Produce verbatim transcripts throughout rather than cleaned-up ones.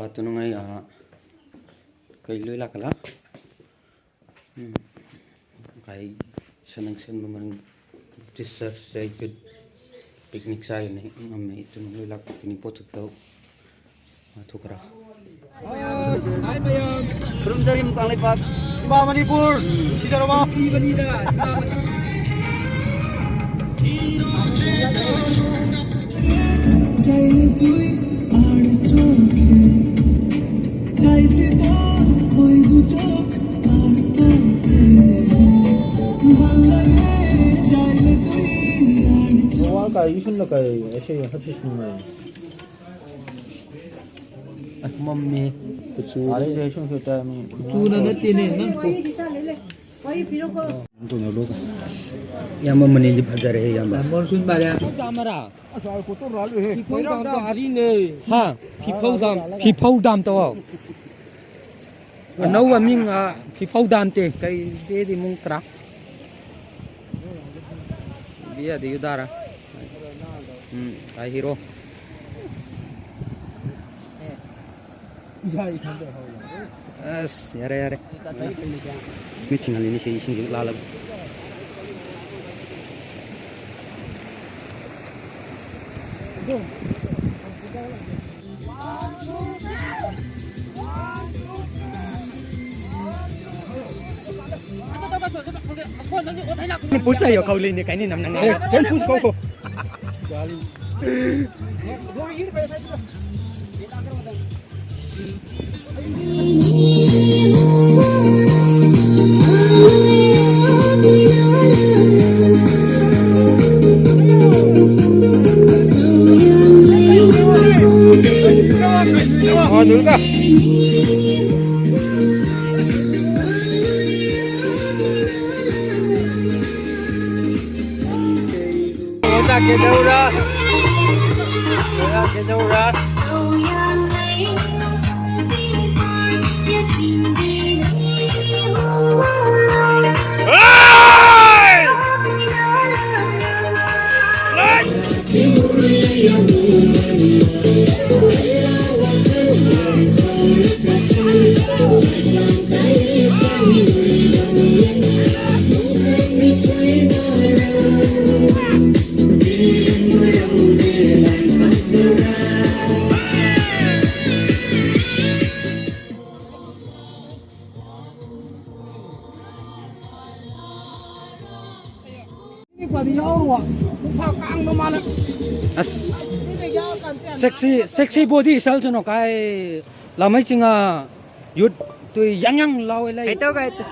Tunung ai, ah, kai lui lak la. Hmm. Kai sanang san mamang teacher sai kut picnic sai ne, ngamme tunung lui lak picnic pot tau. Ah, thukra. Hai, mayam. From Tarim, Kangleipak. Iba Manipur. Sida Roma. Iba Nida. Wall ka isun la kai, aise hapis nung ai. Ah, mami. Kuchu. Are je sung seta mi. Kuchu na na tine nang ko. Nang ko na lo ka. Yamba mani di bazaar hai yamba. Monsoon bazaar. Damara. Phipho dam. Ha. Phipho dam. Phipho dam to. Anau aming, ah, Phipho dam te. Kai de di mung tra. Bia de yudara. Hmm, ai hero. As, yare, yare. Mi chinga lini se ising la la. Ni push yo kau le ni kai ni nam nang. Eh, kan push ko ko. As, sexy, sexy body sal chano kai lamai chinga youth tui yang yang lau lai. Kaito, kaito.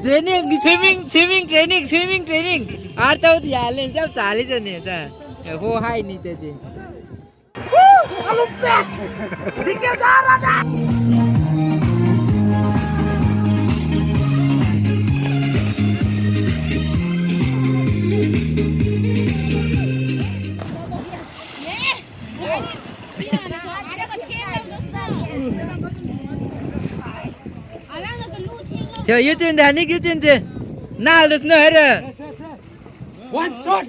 Training, swimming, swimming training, swimming training. Ar tau dia len jab sali jane ja. Ho hai ni jade. Cho, yu chin de, hanik yu chin de. Na, lus no, here. One shot.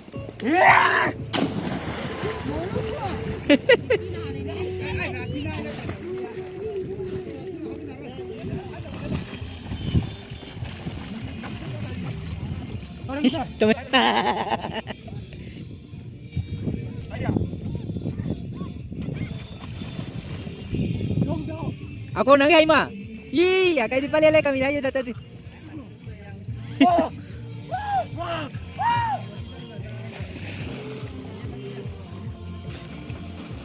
Ako nang hai ma. Ih, ya kai di pale le kami na ya tadi.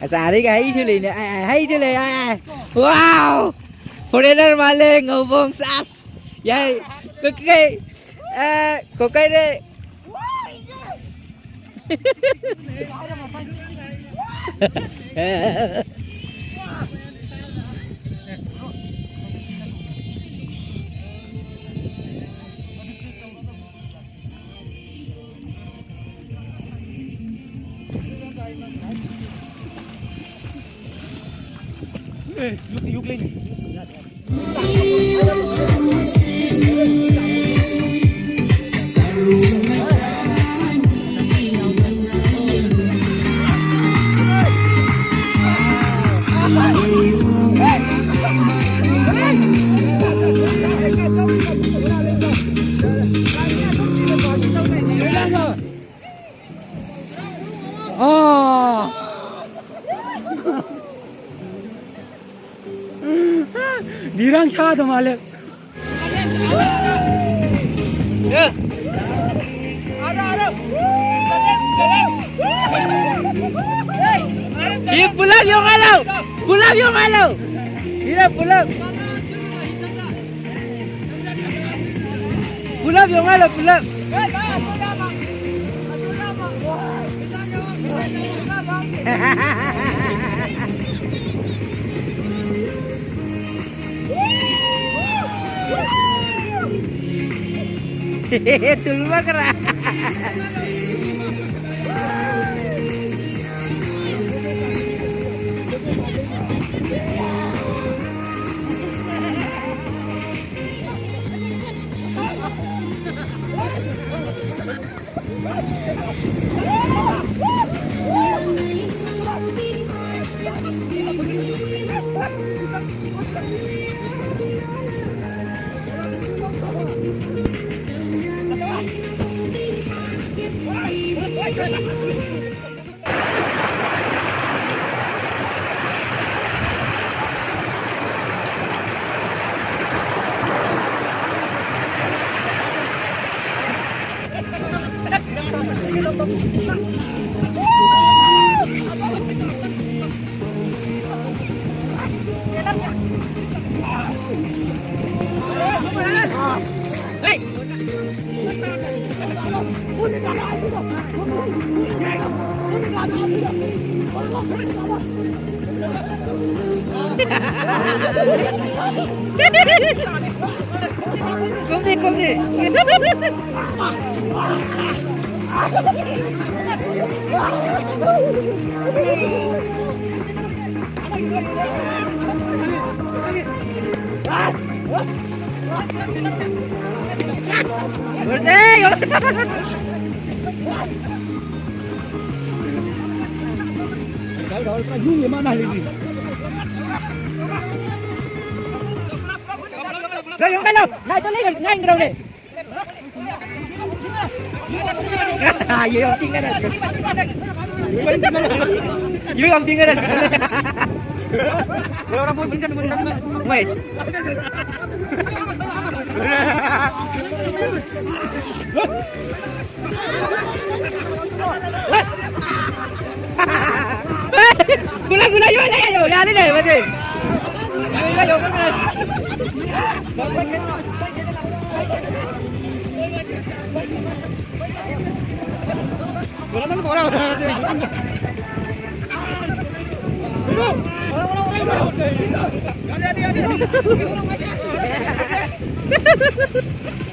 Asa, ari ka hai chule ne, ai, ai, hai chule, ai, ai. Wow! Foreigner male, ngobong sas. Yai, kokai, eh, kokai de. Irang cha do male. Ye pulap yong alo. Pulap yong alo. Ye pulap. Pulap yong alo, pulap. Tulma kera. Kumdi, kumdi. Yuyong tinggal. Yuyong tinggal. Wes. Gula, gula, yo, yo, yo, yo, ya, ni, ni, mati. Yo, yo, yo, yo.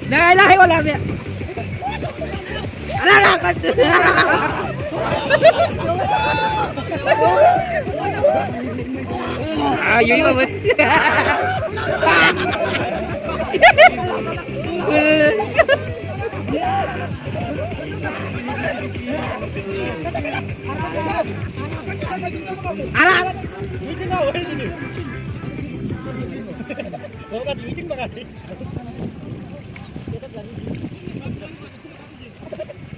La ilaha illallah. Ala, ala, ala. Ah, yun yung mas. Ala, ala.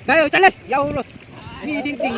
Tayo, chalas! Yaw lo! Ni sing ting.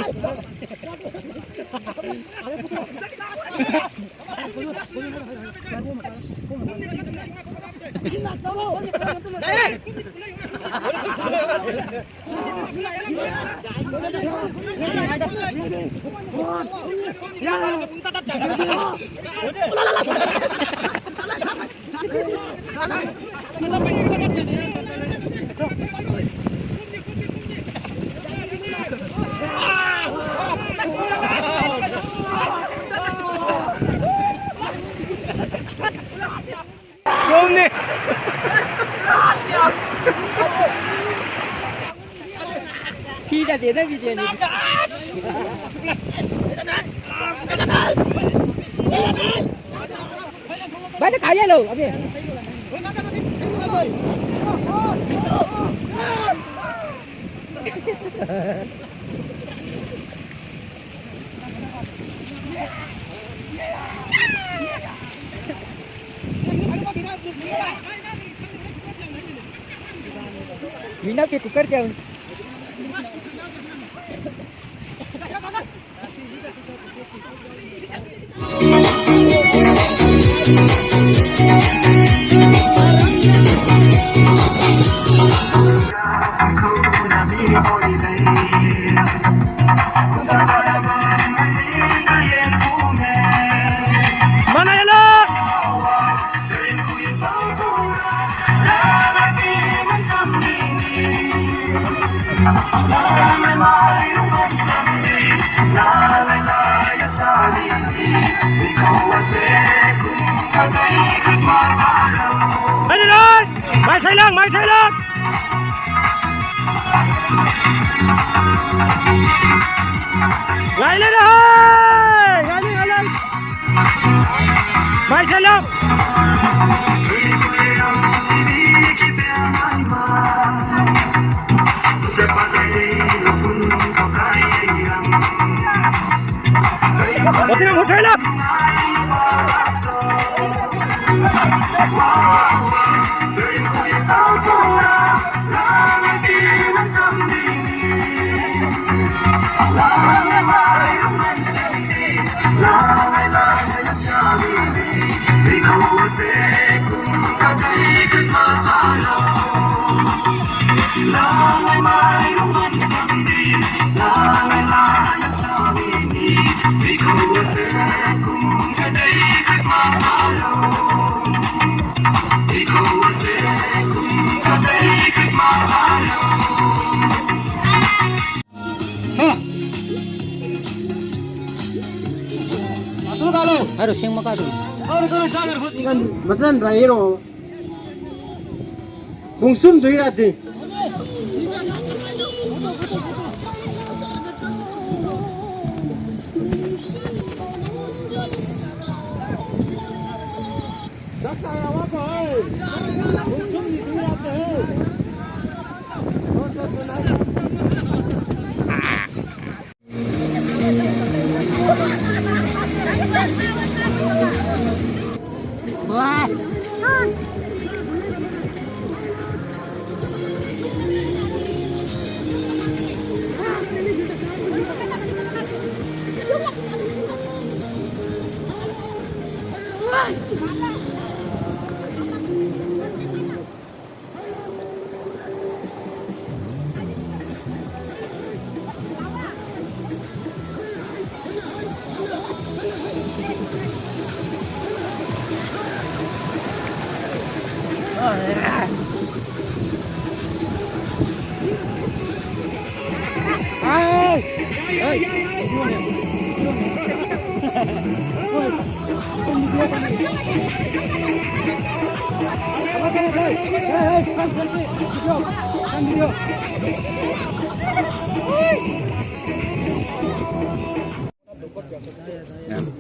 Basa kaya lo, abi. Mina ke tukar siya. Mana yala! Mai thai lang, mai thai lang! Ngai le na hai! Ngai le, ngai le! Mai thai lang! Oti na, mai thai lang! Aro sing maka tu. Matan rai ro. Bungsum dui ate.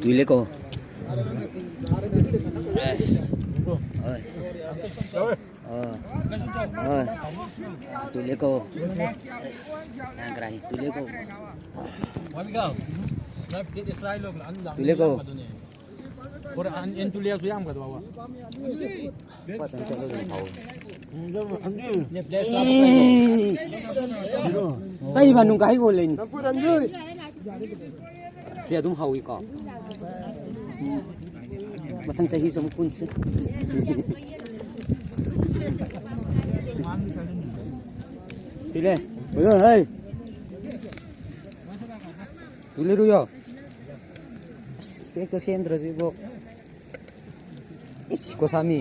Tui le ko. Oi. Oi. Oi. Tui le ko. Nang kerai, tui le ko. Tui le ko. Tai ba nung kai ko le ni. Sia dum hao i ko. Mathang chahi som kun se. Tui le. Oi, oi. Tui le ru yo. Spek to sem dra zi bo. Ish, ko sami.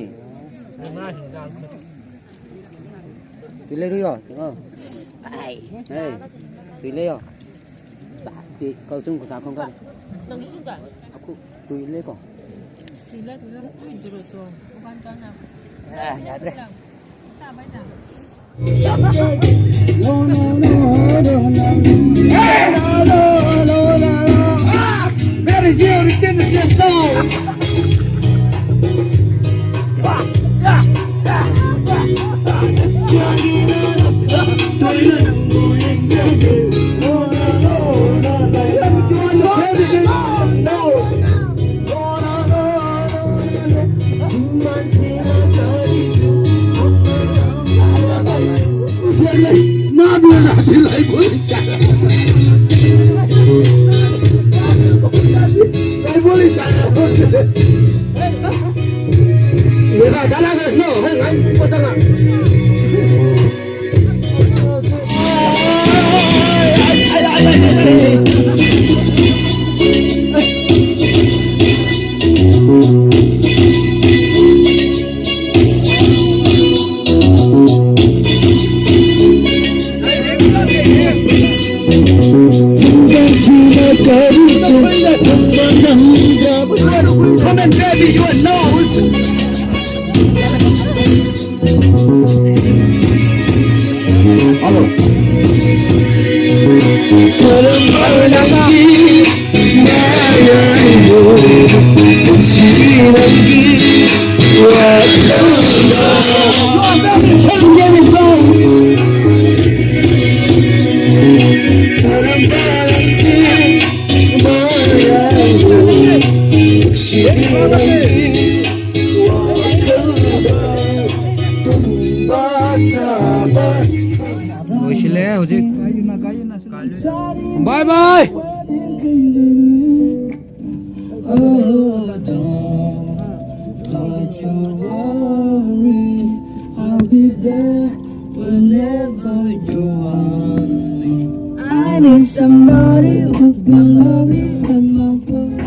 Tui le ru yo, tengok. Ai. Hei. Tui le yo. Sa, ti, kau sung ko sa kong ka. Aku, tui le ko. Tui le, tui le. Ah, ya, dre. Come and baby, you are lost. ꯂꯣꯏꯁꯤꯜꯂꯦ ꯍꯧꯖꯤꯛ꯫ Bye bye. Oh, don't, don't you worry, I'll be there whenever you want me. I need somebody who can love me and my boy.